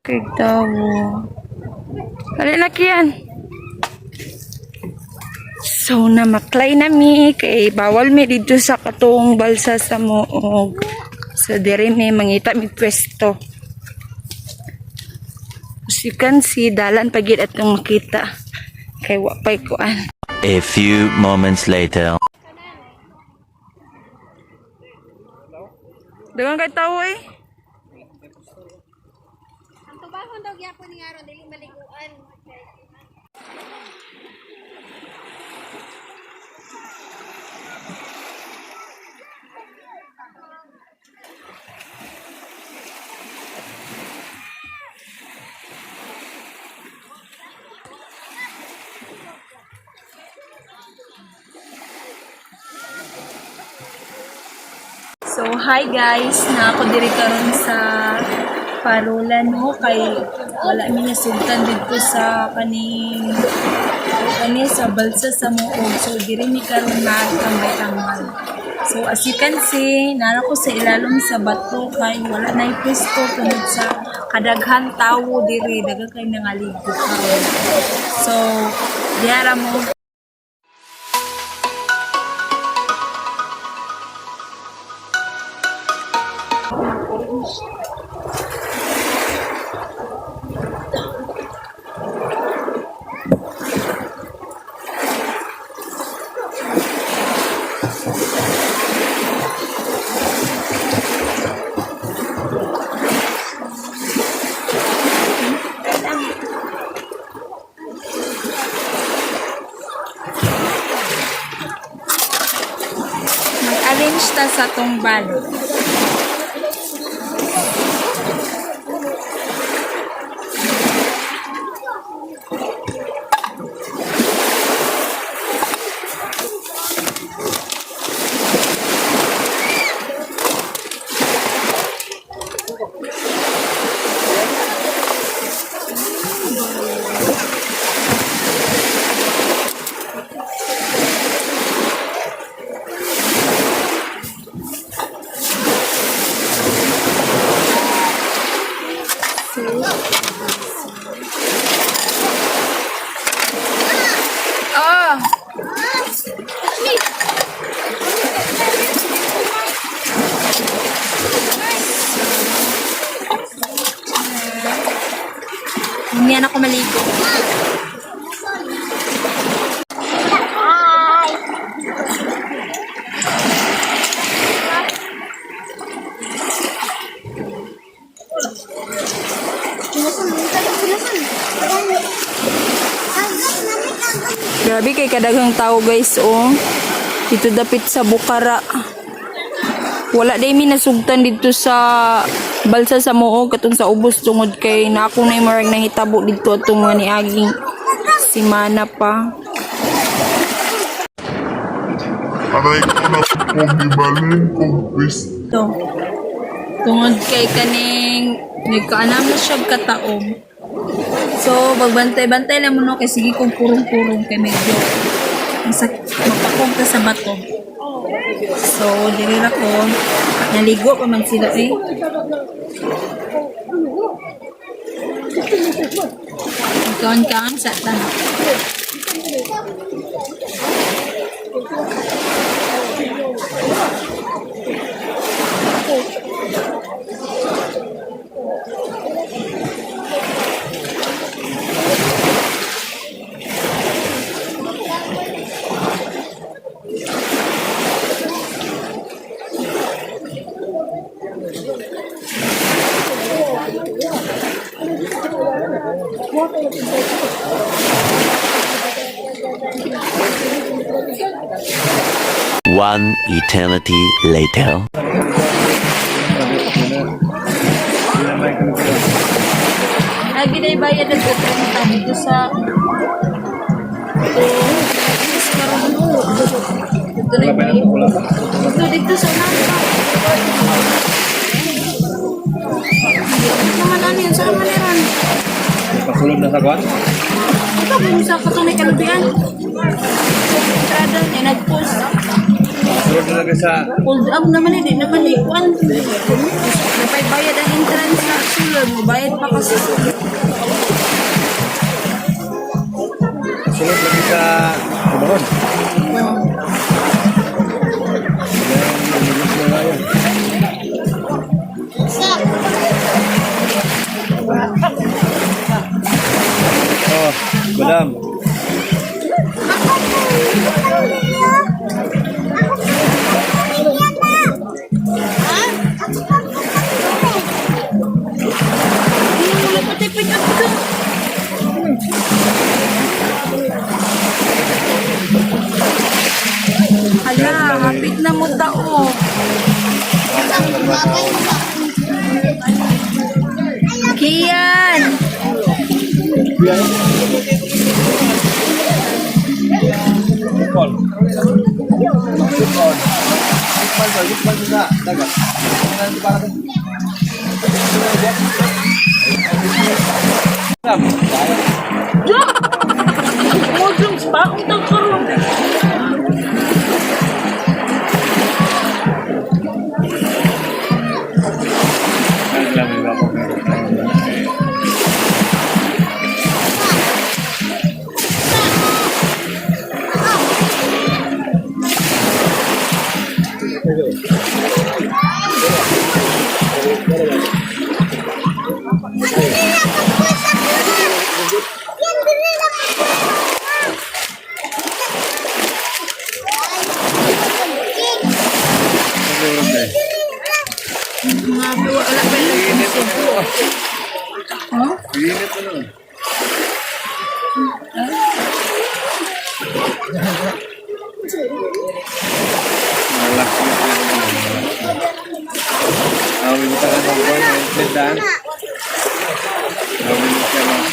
Kay tawo. Dali na, Kian. So, namaklay na mi kay bawal mi dito sa katong balsa sa Moog. So, diri mi mangita mi pwesto. As you can see, dalan pagid atong makita. Kay wa pay kuan. A few moments later. Dagan kay tawo eh. Ang tubahon daw gyapon ni aron dili maliguan. So, hi guys! Na ako diri karon sa Parola, no, kay wala mi nasugtan didto sa kaning kani sa balsa sa Moog. So diri mi karon magtambay-tambay. So as you can see, nara ko sa ilalom sa bato kay wala na pwesto tungod sa kadaghan tawo diri, daghan kay nangaligo karon. So diara mo. Mag-arrange ta sa tong balo. Oh! Hindi na ako maligo. Grabe kay kadaghang tao, guys, oh. Dito dapit sa Bukara. Wala day mi nasugtan dito sa balsa sa Moog katong sa ubos tungod kay na ako na marag nahitabo dito atong mga niaging simana pa. Aray ko na po, gibalin kong To. Tungod kay kaning nagkaanam na siya kataom. So, magbantay-bantay lang mo, no, kay sige kong purong-purong kay medyo mapakong ka sa bato. So, diri ra ko. Naligo pa man sila eh. Kaon-kaon sa tan. One eternity later. Lagi na ibayad ng 30 dito sa ito. Dito na ibayad. Dito, dito sa unahan pa. Hindi naman ano yun. Saan man meron? Pasulod na sa kwan? Ito, kung sa katong may kalubian. Entrada, may nag-post. Sulod na lang sa Hold up naman eh, di naman eh. Kuan. Napay bayad ang entrance sa sulod. Mubayad pa kasi sulod. Sulod lagi sa Tubangon. Oh, madam. Wala pa tayo pick up ka. Hala, hapit na mo tao. Kian! Paul. Paul. Sa dagat. Mojong pa akong tagkaroon. Mga wala pa yung Huh? Init ano. Malaki. Awin ka ng buwan, ointment daan. Awin ka ng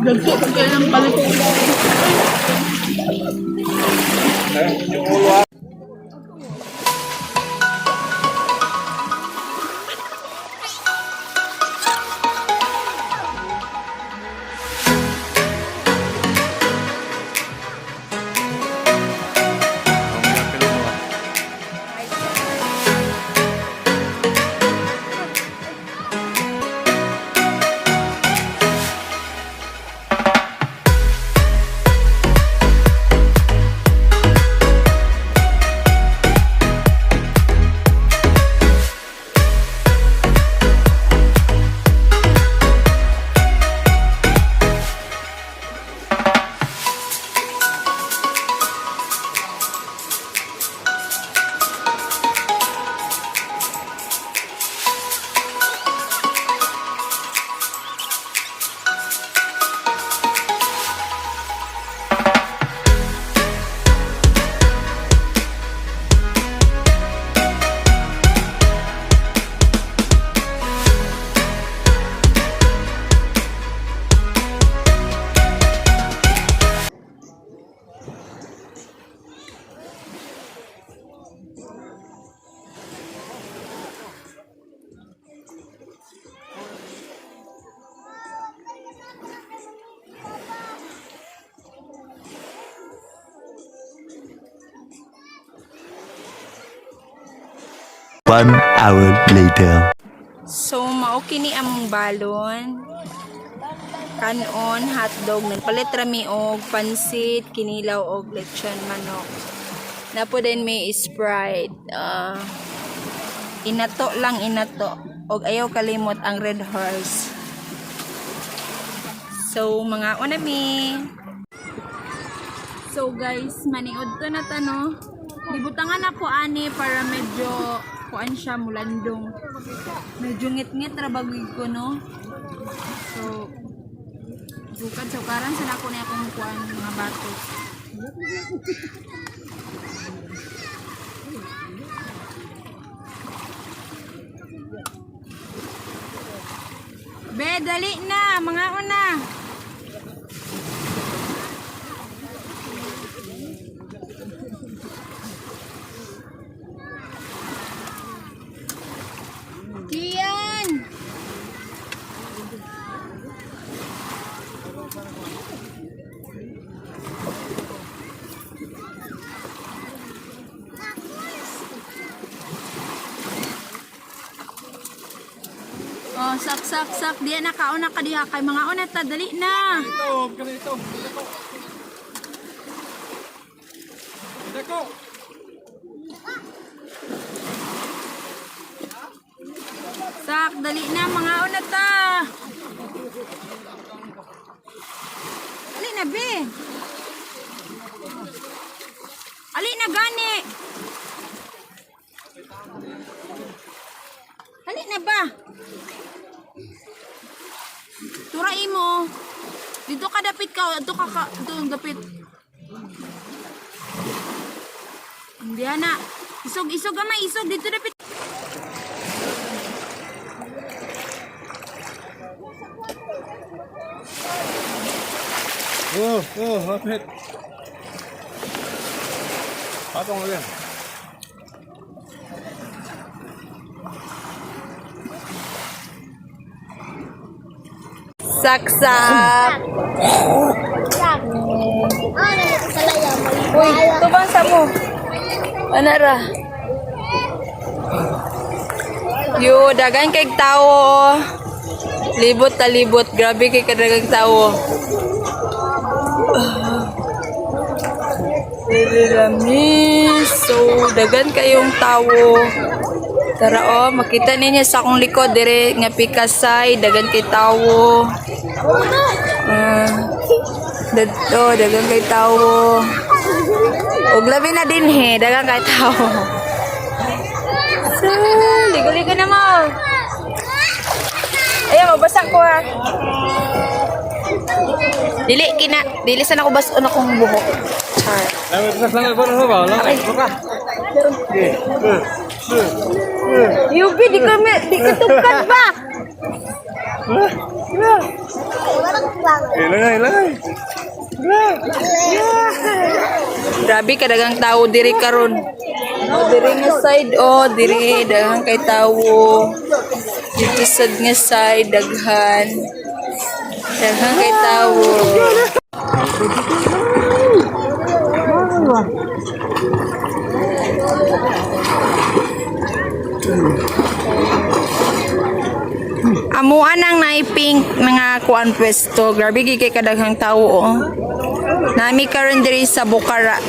Dagko pa kayo ng palit. 1 hour later. So, mao kini among balon. Kanon, hotdog, nagpalit rami og pansit, kinilaw og lechon manok. Napo din may Sprite. Ah, inato lang inato. Og ayaw kalimot ang Red Horse. So mga unami. So guys, maniud to na ta, no. Gibutangan ako ani para medyo kuan siya mulandong. Medyo ngit-ngit ra bagay ko, no. So bukad sa karan sa nako niya akong kuan mga bato. Be, dali na, mga una. Kian! Oh, sak sak sak diya na kauna ka diha kay mga una ta, dali na. Ito, kami ito. Dako. Sak, dali na mga una ta. Ali na be. Ali na gani. Ali na ba? Tura imo. Dito ka dapit ka, dito ka, ka dito ang dapit. Hindi na. Isog, isog gamay, isog dito dapit. Oh, hapit. Patong ulit. Saksak. Ah, nandito sa layaw. Uy, tubang sa mo. Ano ra? Yo, dagan kay tao. Libot ta libot, grabe kay kadagang tao. Very lamis. So, dagan kayong tao. Tara oh, makita ninyo sa akong likod dire nga pikasay, dagan kay tao. Dadto, dagan kay tao. Og labi na din he, dagan kay tao. So, ligo-ligo na mo. Ayan, mabasa ko ha. Dili kina, dili sa nako bas-on akong buhok. Char. Lang, lang, lang, lang, lang, lang, lang. Yubi, di ka di ka tugkad ba? Eh, langay, langay. Grabe kadagang tao diri karon. Oh, diri nga side oh, diri daghang kay tawo. Dito sad nga side daghan. Daghang kay tawo. Amuan ang naipink mga kuan pwesto. Grabe gid kay kadaghang tawo oh. Nami karon diri sa Bukara.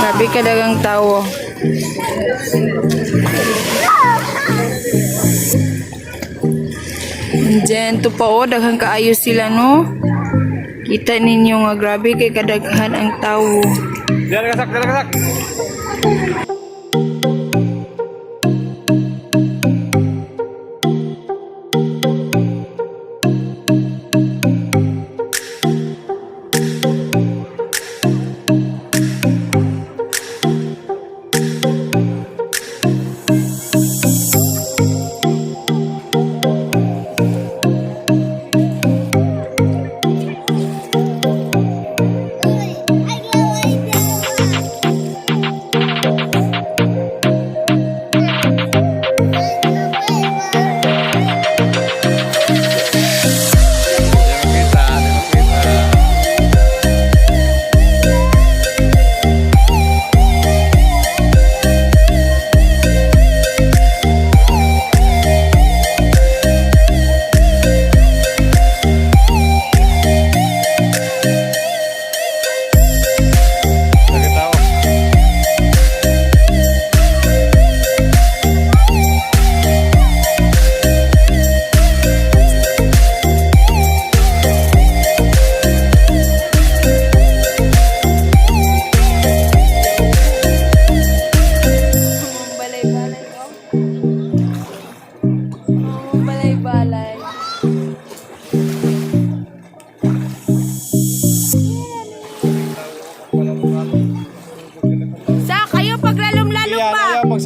Grabe kadaghang tawo. Diyan to pa oh, daghang kaayo sila no. Kita ninyo nga grabe kay kadaghan ang tawo. Diyan kasak, diyan kasak. Ay, ay, ay, ay.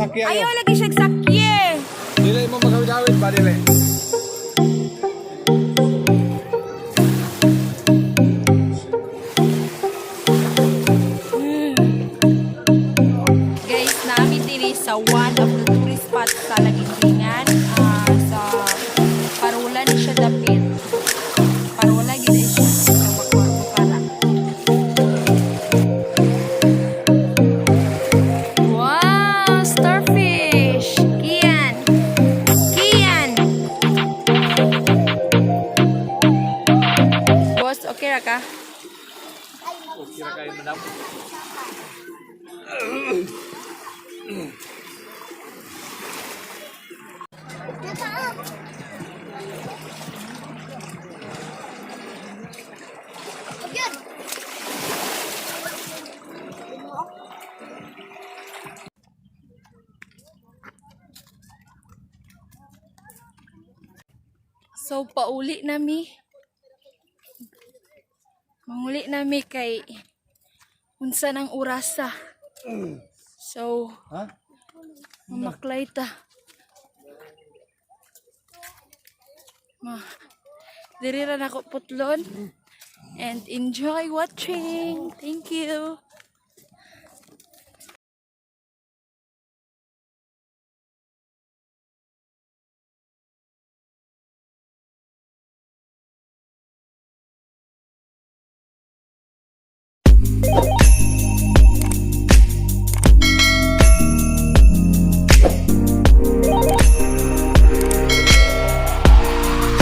Sakya. Ayaw lagi siya sakye. Dili mo magawid-awid ba dili? Guys, nami diri sa one of the tourist spots sa Laguindingan. Ah, sa Parola ni siya dapit. Parola gid ay siya sa Bakwar-Para. Wow, starfish. Kian. Kian. Boss, okay ra ka? Okay ra kayo, madam. So, pauli na mi. Manguli na mi kay unsa nang orasa. So, Ha? mamaklay ta. Ma, diri ra nako putlon. And enjoy watching. Thank you.